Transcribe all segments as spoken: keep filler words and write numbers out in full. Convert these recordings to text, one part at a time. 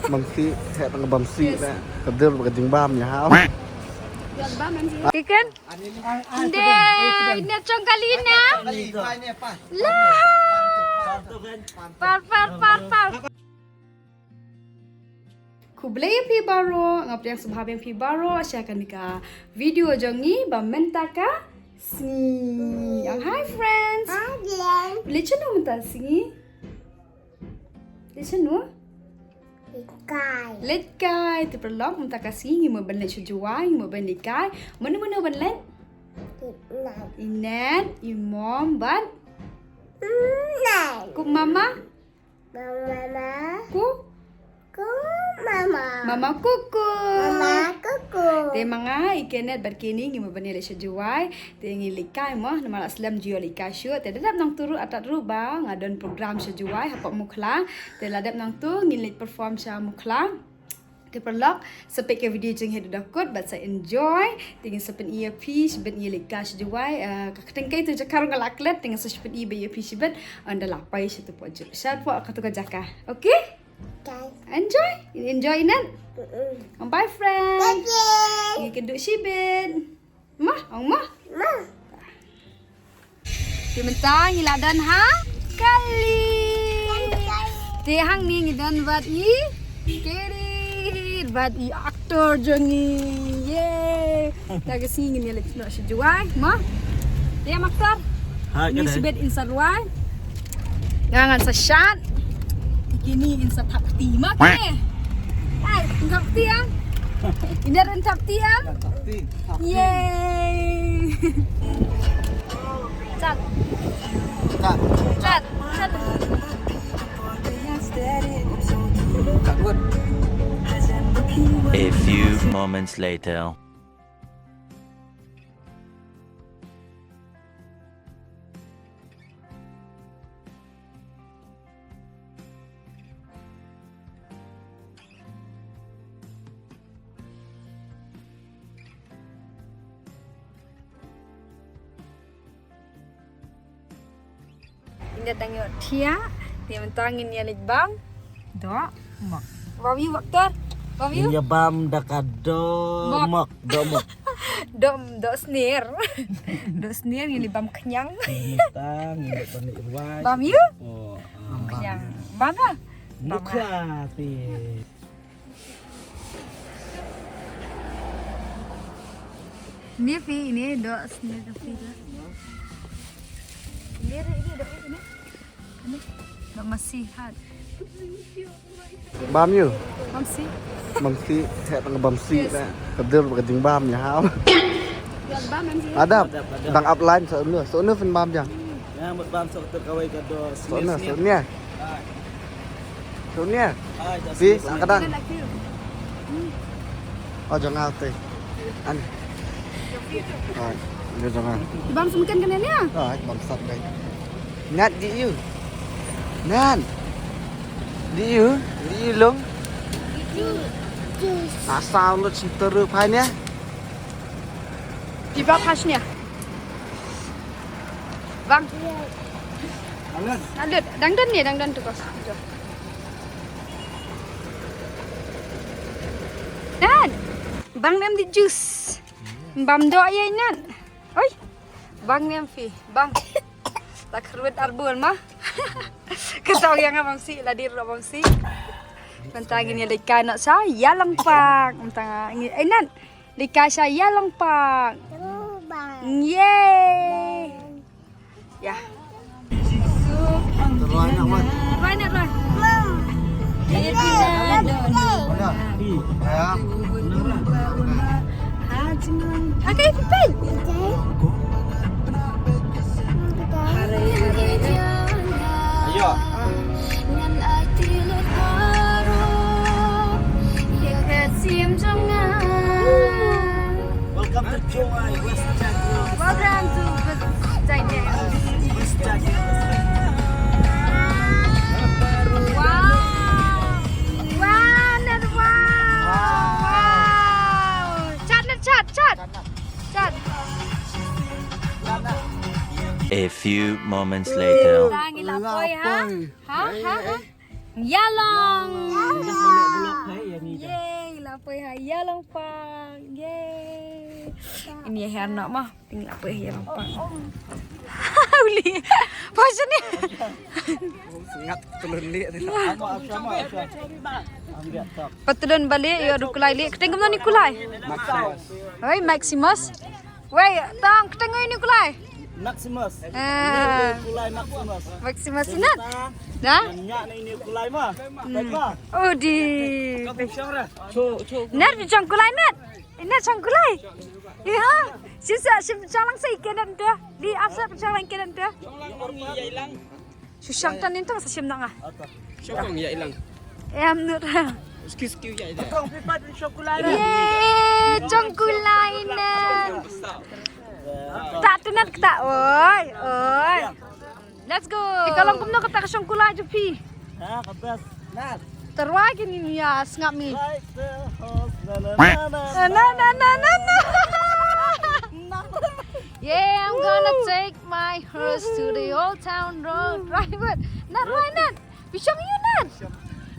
Bam sih, heh tang bam sih na. Ka dei ba ka jingbam ïa ha. Ikan? Dei, na jong kali na. Lah. Par, par, par, par. Khublei ïa phi baroh, nga pdiang sngewbha ïa phi baroh sha kane ka video jong ngi ba mynta ka sngi. Ang hi friends. Hi, friends. Leit shano mynta sngi? Leit shano? Leit kai. Leit kai. Te paralok, mynta ka sngi ngi mut ban leit sha Jowai, ngi mut ban leit kai. Mano mano ban leit? Inet. Inet, i mom bad? Inet. Ku mama? Mama. Ku? Ku mama. Mama kuku. Mama kuku. Te ma nga i Kenneth bad Kenny ngi mut ban ïa leit sha Jowai. Te ngi leit kai mo, namar la slem ju ïoh leit kai shuh. Te da dep nangtu ruh, atat ruh ba nga don program sha Jowai hapoh Mukhla. Te la dep nangtu ngin leit perform sha Mukhla. Te paralok, sa peit ka video jong ngi haduh da kut bad sa enjoy. Te ngin sa pyni ïa phi shibit ïa leit kai sha Jowai, eh, ka kyrteng kaei tu jaka ruh nga la klet, te ngin sa pyni ïa phi shibit ynda la poi sha tu pdeng, sha pdeng katu ka jaka. Okay? Okay. Enjoy? Enjoy, Inet? Mm-mm. Bye friend. Bye, friend. Ngi kynduh shibit. Ma, ong ma. Ma. Te mynta ngi la don ha kali. Te hangne ngi don bad i Kenneth bad i actor jong ngi. Yay. Te ka sngi ngin ïa leit noh sha Jowai, ma. Te ma actor. Ha, ngi shibit in sa rwai. Nga ngan sa shad. Kini in sa thap kti ma ke. Ai, in thap kti ah. Ina rin thap kti ah. Yay. Chat. Chat. Chat. Chat. A few moments later. Ynda tang ïoh thiah, te mynta ngin ïa leit bam doh mok. Bam ïa u actor. Bam ïa u. Ngin ïa bam da ka doh mok, doh mok. Doh, doh snier. Doh snier ngin ïa bam khñiang. Mynta ngin ïa bam ïa u. Bam ïa u. Oh, bam khñiang. Bam ïa u. Bam ïa u. Ni phi, ni doh snier ka phi doh. Ni, ni doh ini. Ini doh masi hat. Bam ïa u. Bam si. Bam si, heh tang bam si na. Ka dei ba ka jingbam ïa ha. Ïa bam bam si. Adap, dang ap line sa unu, sa unu phin bam jang. Ïa mut bam sa utur kawei ka doh snier. Sa unu, sa unu. Tunia. Pi, sa ka dang. Oh, jong nga te. An. Oh, jong nga. Bam sumken kane nia? Oh, bam sat kai. Nat di yu. Nan. Di yu, di yu long. Asal lu cinta rupa nia. Di bawah khas nia. Bang. Alut. Alut. Dang don ni, dang don tu kos. Dan. Bang nem di jus. Bam doh ïa inan. Oi. Bang nem phi. Bang. Tak ruet arbun ma. Ka tau ïa nga bam si, la dir bam si. Mynta ngin ïa leit kai noh sha Ïalong Park. Mynta ngin, eh, nan. Leit kai sha Ïalong Park. Ïalong Park. Yay. Ya. Rwai na, Wan. Rwai na, rwai. Mana? Ya. Okay, pepeng. Ayo. Welcome to Jowai, West Jaintia Hills. Welcome to West Jaintia Hills. West Jaintia Hills. Wow. Wow, Nat, wow. Wow. Chat, Nat, chat, chat. Chat. A few moments later. Tang ila poi, ha? Ha, ha, ha. Ïalong. Ïalong. Ïalong pang. Yay. Ini ya herna mah. Tinggal apa ya, ïalong pang. Uli. Passion ni. Sngap telun lieh tu. Patulun balik, ïa, ruh kulai lieh. Kata kumno ni kulai? Maximus. Oi, Maximus. Wei, tang, kata ngai ni kulai. Maximus. Ah. Ini kulai Maximus. Maximus inat. Dah? Nyak ni, ini kulai mah. Hmm. Baik mah. Oh, di. Kau pun siang dah. Nat pynshong kulai, Nat. Inat shong kulai. Ïa. Shisha shim shong lang sa ïa kane tu. Di ap sa pynshong lang kane tu. Shu shong tan ning tang sa shim nang ah. Shong kong ïa ilang. Em nut. Skiu skiu ïa ilang. Kong pipat shong kulai. Ye, shong kulai na. Tak tu Nat kata. Oi, oi. Let's go. Ka long kumno kata ka shong kulai jong phi? Ha, ka best. Nat. Tyrwa kine ïa sngap ni. Like the horse, la, la, la, la. Na, na, na, na, na. Yeah, I'm gonna take my horse to the old town road. Right, what? Nat, why not? Pynshong ïa u Nat.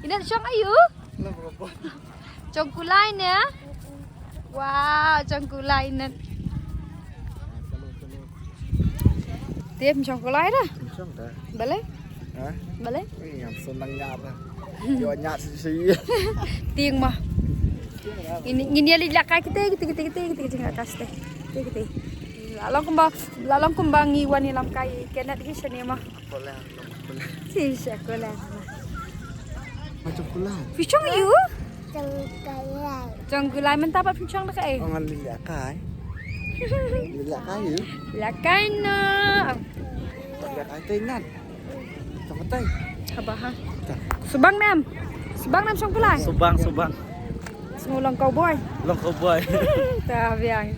Ïa Nat shong ïa u. Shong kulai ne? Wow, shong kulai Nat. Te pynshong kulai dah. Pynshong dah. Balei? Ha? Balei? Ih, ngam sngew nang ñiah dah. Ïoh ñiah shisha. Tieng mah. Ngin, ngin ïa leit lehkai kite, kite, kite, kite, kite, kite, kite. La long kumba, la long kumba ngi wan ïalam kai Kenneth hi shane mah. Ko leh, ko leh. Shisha ko leh. Ma shong kulai. Pynshong ïa u? Shong kulai. Shong kulai mynta pat pynshong da kaei? Ong ngan leit lehkai. Leit lehkai ïa u. Lehkai noh. Lehkai te Nat. Shong katai. Haba ha. Subang nam. Subang nam shong kulai. Subang, subang. Sngew long cowboy. Long cowboy. Ta biang.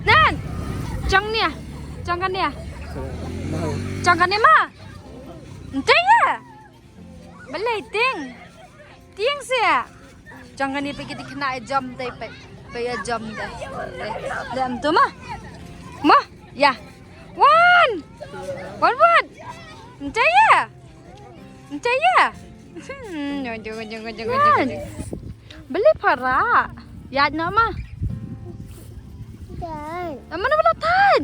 Nat. Shong ne. Shong kane. Shong kane ma. Nte ïa. Balei tieng. Tieng sia. Shong kane peit ki khynnah ïa jam dei peit. Peit ïa jam dei. Dei em tu ma. Ma. Ïa. Wan. Wan wan. Nte ïa. Nte ïa. Hmm, jong, jong, jong, jong, jong, jong. Balei para. Ïa noh ma. Ïa. Mana bala tan.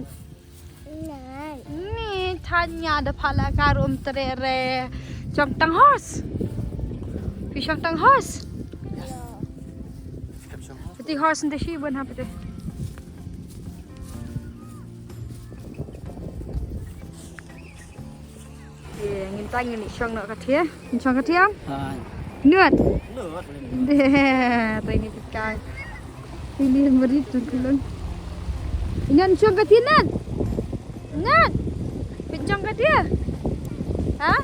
Ni tanya da pala karum tere re. Shong tang horse. Phi shong tang horse. Pati horse nda shi bun ha pati. Ye, ngin tang ngin shong noh ka thia. Ngin shong ka thia. Hai. Nut. Nut. Deh, tang ngin kai. Ini merit tu kulon. Ini shong ka thia Nat. Nat. Pynshong ka thia. Ha?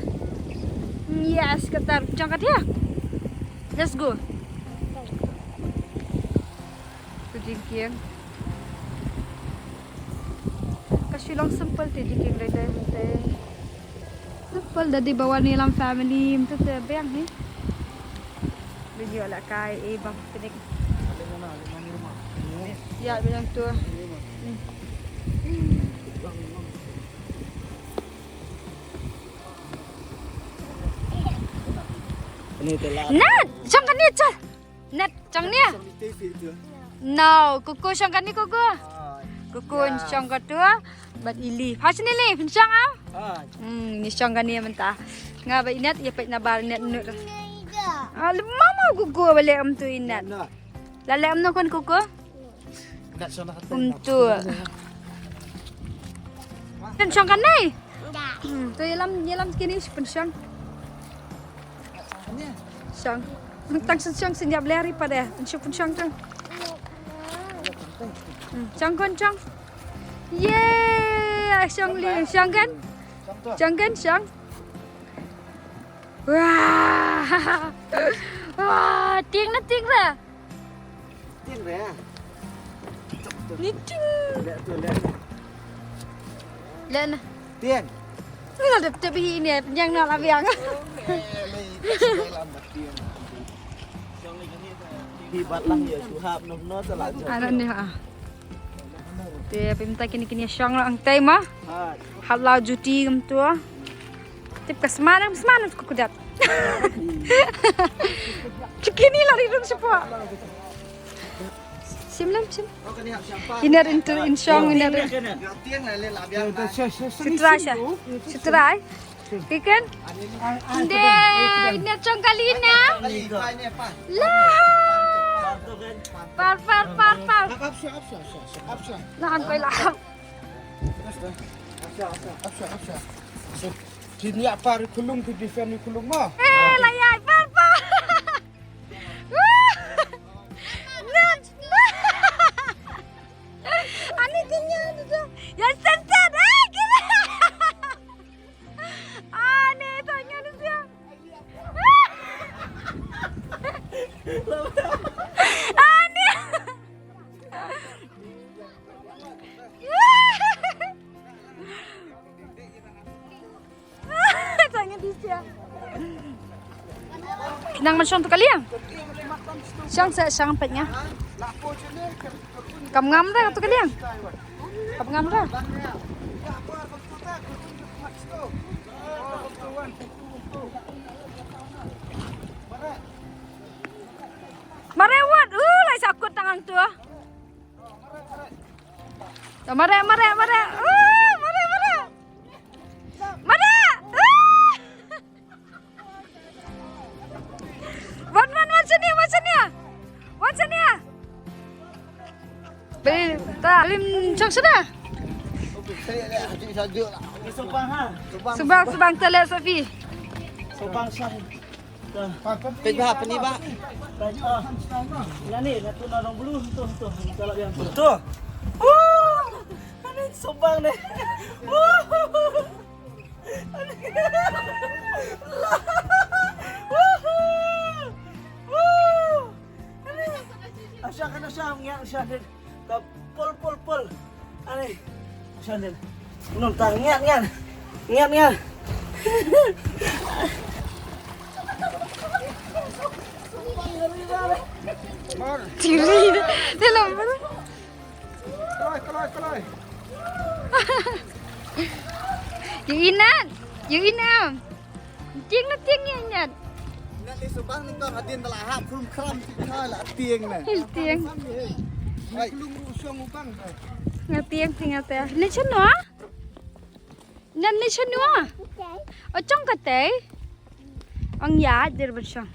Yes, kata pynshong ka thia. Let's go. Tu jingkieng. Ka shu long simple te jingkieng dei dei mynta. Simple da dei ba wan ïalam family mynta te biang hi. Video la kai e bang picnic. Ïa biang tu. Hmm. Nat, shong kane cha. Nat, shong ne? No, kuku shong kane kuku. Kuku shong katu. Bad ili. Pha shane le, pynshong am? Hmm, ni shong kane mynta. Nga ba i Nat ïa peit na bar Nat nut. Ah, le mama kuku ba leh em tu i Nat. La leh em no kon kuku? Kum tu. Kan shong kane? Hmm, tu ïalam, ïalam kine pynshong. Shong. Tang shu shong shu ïap leri pat eh. Pynshong, pynshong tu. Hmm, shong kon shong. Yeay, shong li, shong kan? Shong kan, shong. Wah. Wah, tieng na tieng ra. Tieng re. Ni tieng. Leh tu leh. Leh na. Tieng. Ni la dep tep hi ni, yang na la biang. Hi bat lang ïa shu hap no no sa la. Ano ni ha. Te pynta kini kini shong lang te ma. Hai. Hap la juti kum tu. Tip ka sman, sman ku kudat. Kini la ri rung sepo. Sim lem, sim. Iner in, in shong, iner. Sitrai sha. Sitrai. Kiken. Inde, iner shong kali na. La. Par, par, par, par. La han koi la. Kini apa ri kulung, kini fan ri kulung mo. Eh, la ya, par, par. Ani kenya tu. Ya, sen, sen. Ah, kira. Ani tanya tu siang. Ani. Tanya di siang. Nang man shong tu kali yang? Shong sa, shong pet nya. Kam ngam da tu kali yang? Kam ngam da. Mare wat, uh, lai sakut tangan tu. Mare, mare, mare. Uh, mare, mare. Mare. Uh. Wan, wan, wan sini, wan sini. Wan sini. Beli, ta, beli chok sudah. Subang, subang, ta le Sofi. Subang, subang. Peit ba, peit ni ba. Ina ni, na tu na dong bulu, tu, tu, kalau yang tu. Tu. Wah, ani subang ni. Wah. Asha kan asha ngiat asha dit. Ka pol pol pol. Ani. Asha dit. Nonta ngiat ngiat. Ngiat ngiat. Tiri. Dalam mana? Kalai, kalai, kalai. Ïa Inat, ïa Inam. Tieng na tieng ïa Inat. Inat ni subang ni kong hadien da la hap khrum khram ti kha la tieng na. Tieng. Ai. Lung ru shong ubang. Nga tieng tieng ate. Ni chano? Nan ni chano? O chong kate. Ong ya dir ban shong.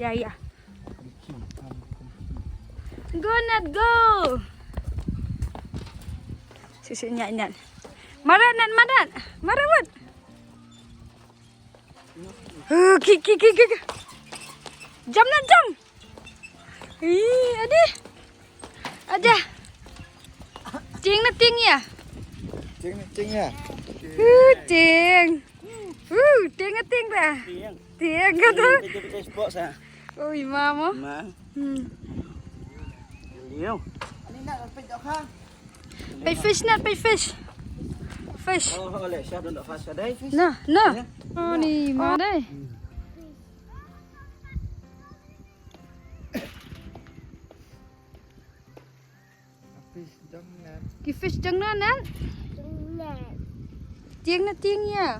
Ya, ya. Go, Nat, go. Sisi, Nat, Nat. Mara, Nat, mara. Mara, wat. Uh, ki, ki, ki, ki, ki. Jam, Nat, jam. Ih, adi. Aja. Tieng na tieng ïa. Tieng na tieng ïa. Uh, tieng. Uh, tieng na tieng dah. Tieng. Tieng kata. Tieng, tieng, tieng, tieng, sport sa. Ui, mama. Ma. Hmm. Liu. Peit fish na, peit fish. Fish. Oh, oh, le, siap dong fast dai. Nah, nah. Ya. Oh, ni ma dai. Fish jong Nat. Ki fish jong Nat, Nat? Jong Nat. Tieng na tieng ïa.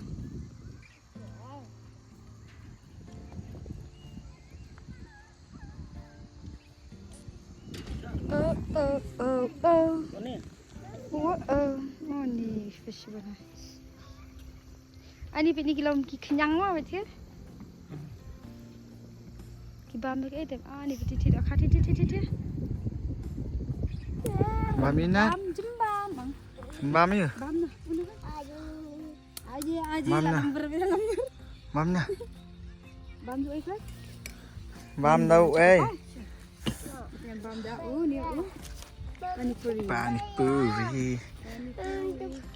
Oh, oh, oh, oh. Ni. Oh, oh. Oh, ni fish ba nice. Ani peit ni ki long ki khñiang ma, peit ki. Ki bam bek eh, dem. Ani peit ti, ti, ti, ti, ti, ti. Bam ina. Bam, jem bam, bang. Bam ïa. Bam na. Aje, aje, bam na. Dalam ber, dalam ber. Bam na. Bam tu eh, kan? Bam tu eh. Bam da u ni u. Pani puri. Pani puri. Pani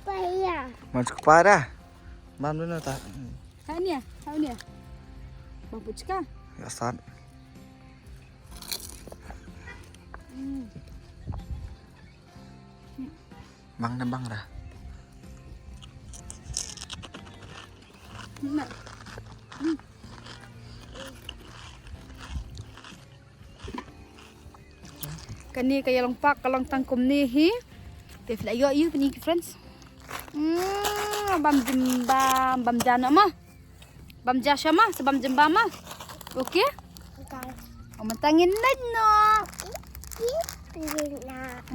puri. Mas kepara. Mam dulu tak. Hai ni ya, hai ni ya. Bang puchka. Ya sat. Hmm. Bang na bang ra. Na. Hmm. Kane ka ïalong park ka long tang kumne hi. Te phi la ïoh ïa phi ni ki friends. Mm, bam jemba, bam ja na ma. Bam ja sha ma, sa bam jemba ma. Okay? Okay. Mynta ngin leit noh.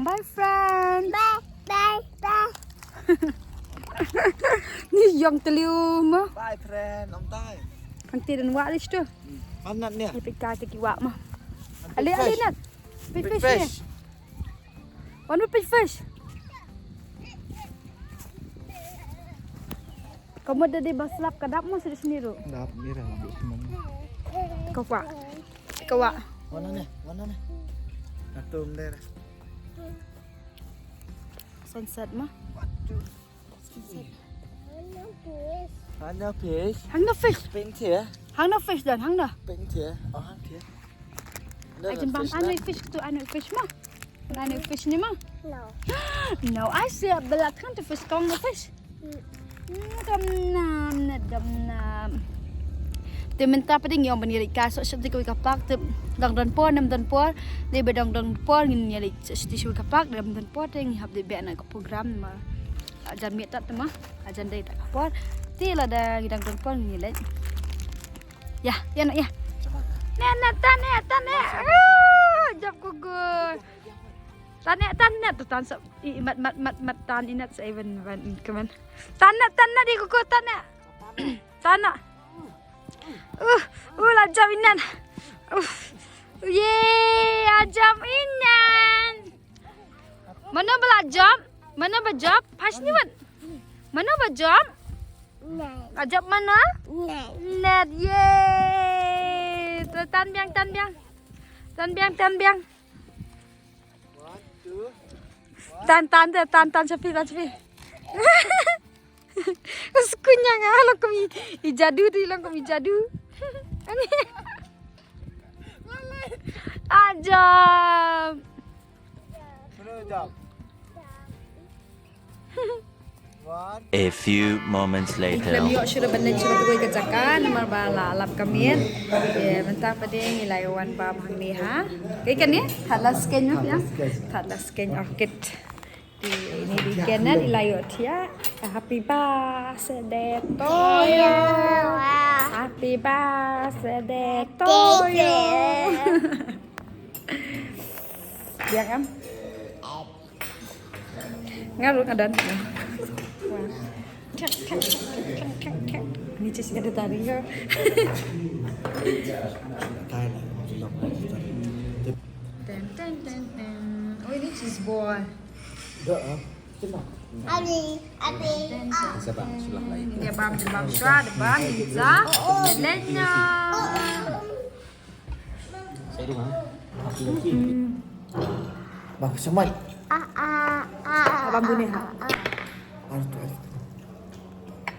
Bye friend. Bye bye bye. Ni ïong tliw mo. Bye friend, ong tai. Hangta don wah lei tu. Anat ni. Ni pika te ki wah mo. Ale ale nat. Big fish ni. One big fish. Kamu dah di baslap kadap mo sini sini ru. Dap mira bu semua. Kawa. Kawa. Mana ni? Mana ni? Atum deh. Sunset mo. Hangno fish? Hangno fish? Pink here. Hangno fish dan hangno. Pink here. Oh, hang here. Ajin bam anu fish tu anu fish mo. Anu fish ni mo. No. No, I say belat kan tu fish kong no fish. Dam nam na dam nam. Te mynta pdeng ïong ban ïaleit ka so shop dei ka park te dang don por nam don por. Dei ba dang don por ngin ïaleit so shop dei ka park nam don por te ngi hap dei beh na ka program ma. Ajan miet tat ma. Ajan dei tat ka por. Te lada ngi dang don por ngi leit. Ya, ya nak ya. Nek nek tan nek tan nek. Jap gugur. Tan nek tan nek tu tan sop. I mat mat mat mat tan inat sa even ban kemen. Tan nek tan nek di gugur tan nek. Tan nek. Uh, uh la jap inat. Uh. Ye, ajam inat. Mano ba la jump? Mano ba jump? Pas ni wan. Mano ba jump? Ajab mana? Net, ye. Tu tan biang, tan biang. Tan biang, tan biang. Tan, tan, tan, tan, tan, sepi, tan, sepi. Skunya nga long kami i jadu di long kami jadu. Ani. Ajab. A few moments later. Lem ïoh shuh ban leit shuh tu ka jaka namar ba la lap ka miet. Ye mynta pdeng ngi la wan bam hangne ha. Kai kan ye? That la skein ya. That la skein orchid. Di ini di kena di layot ya. Happy birthday to you. Happy birthday to you. Biang am? Ngaruh ngadan. Ni cheese ada tari ya. Ten ten ten ten. Oh ini cheese ball. Abi, abi. Dia bam, dia bam shwa, dia bam pizza. Lenya. Bang semai. Ah ah ah. Bang gune ha.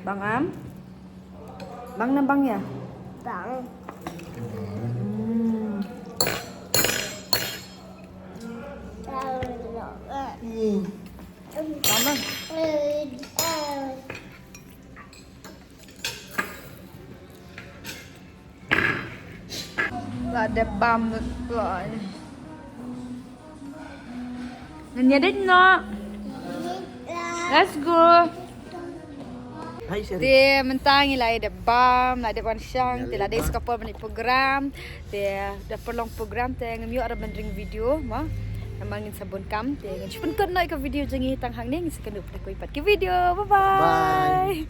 Bang am. Bang na bang ya. Bang. Hmm. Bang. La dep bam lut ploy. Ngan ïa dei noh. Let's go. Te mynta ngi la dep bam, la dep wan shang, te la dei skapor ban program. Te da pynlong program te ngam ïoh ban ring video mo. Namar ngin sa bun kam te ngin shu pynkut noh ïa ka video jong ngi tang hangne ngin sa kynduh pat ki video. Bye bye.